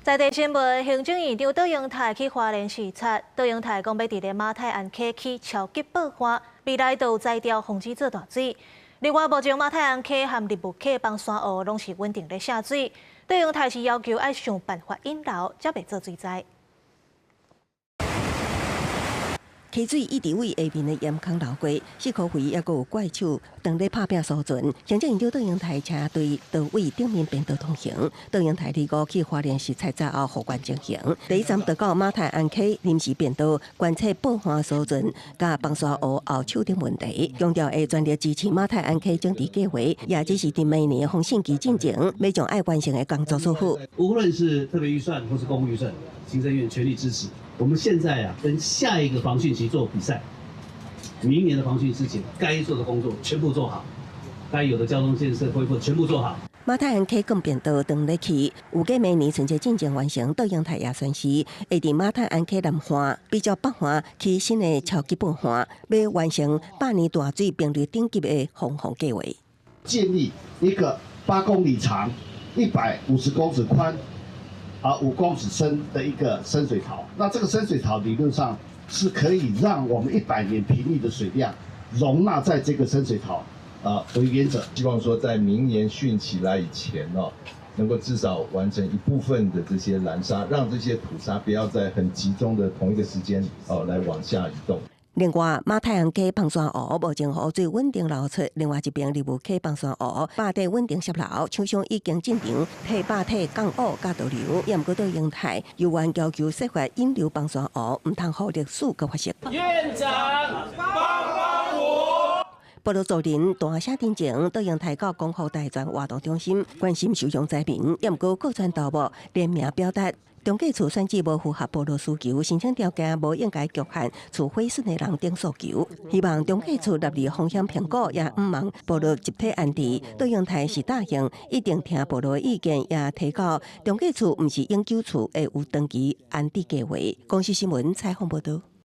在地新聞，行政院長卓榮泰去花蓮視察，卓榮泰講欲佇咧馬太鞍溪起超級壆岸，未來就有才調防止做大水。另外，目前馬太鞍溪和立霧溪枋山湖攏是穩定咧瀉水，卓榮泰是要求愛想辦法引流，才袂做水災。溪水一直對下面的岩坑流過，四箍肥猶閣有怪手當咧拍拚疏浚。行政院長卓榮泰車隊到位頂面便道通行。卓榮泰禮五去花蓮視察之後，互關前行。第一站就到馬太鞍溪臨時便道，觀察壆岸疏浚佮枋山湖後手等問題，強調會全力支持馬太鞍溪整治計劃，也只是佇明年風汛期進前，欲將愛完成的工作做好。無論是特別預算或是公共預算，行政院全力支持。我們現在啊，跟下一個防汛期做比賽，明年的防汛之前，該做的工作全部做好，該有的交通建設恢復全部做好。馬太鞍溪墾便道當咧起，預計明年春節進前完成。卓榮泰也宣示，會佇馬太鞍溪南岸比照北岸起新的超級壆岸，欲完成百年大水頻率等級的防洪計劃。建立一個8公里長、150公尺寬、5公尺深的一個深水槽，那這個深水槽理論上是可以讓我們100年頻率的水量容納在這個深水槽，為原則。希望說在明年汛期來以前哦，能夠至少完成一部分的這些攔沙，讓這些土沙不要在很集中的同一個時間哦來往下移動。另外，馬太鞍溪枋山湖目前雨水穩定流出，另外一邊立霧溪枋山湖壩底穩定洩流，廠商已經進場替壩體降雨佮導流，也毋過卓榮泰猶原要求設法引流枋山湖，毋通予歷史閣發生。院長幫幫我！部落族人大聲頂前，卓榮泰到光復大專活動中心關心受傷災民，也毋過閣傳頭目聯名表達。中計處選址無符合部落需求，申請條件無應該局限厝毀損的人等訴求，希望中計處納入風險評估，也毋茫部落集體安置。卓榮泰是答應一定聽部落的意見，也提到中計處毋是永久厝，會有長期安置計劃。公視新聞採訪報導。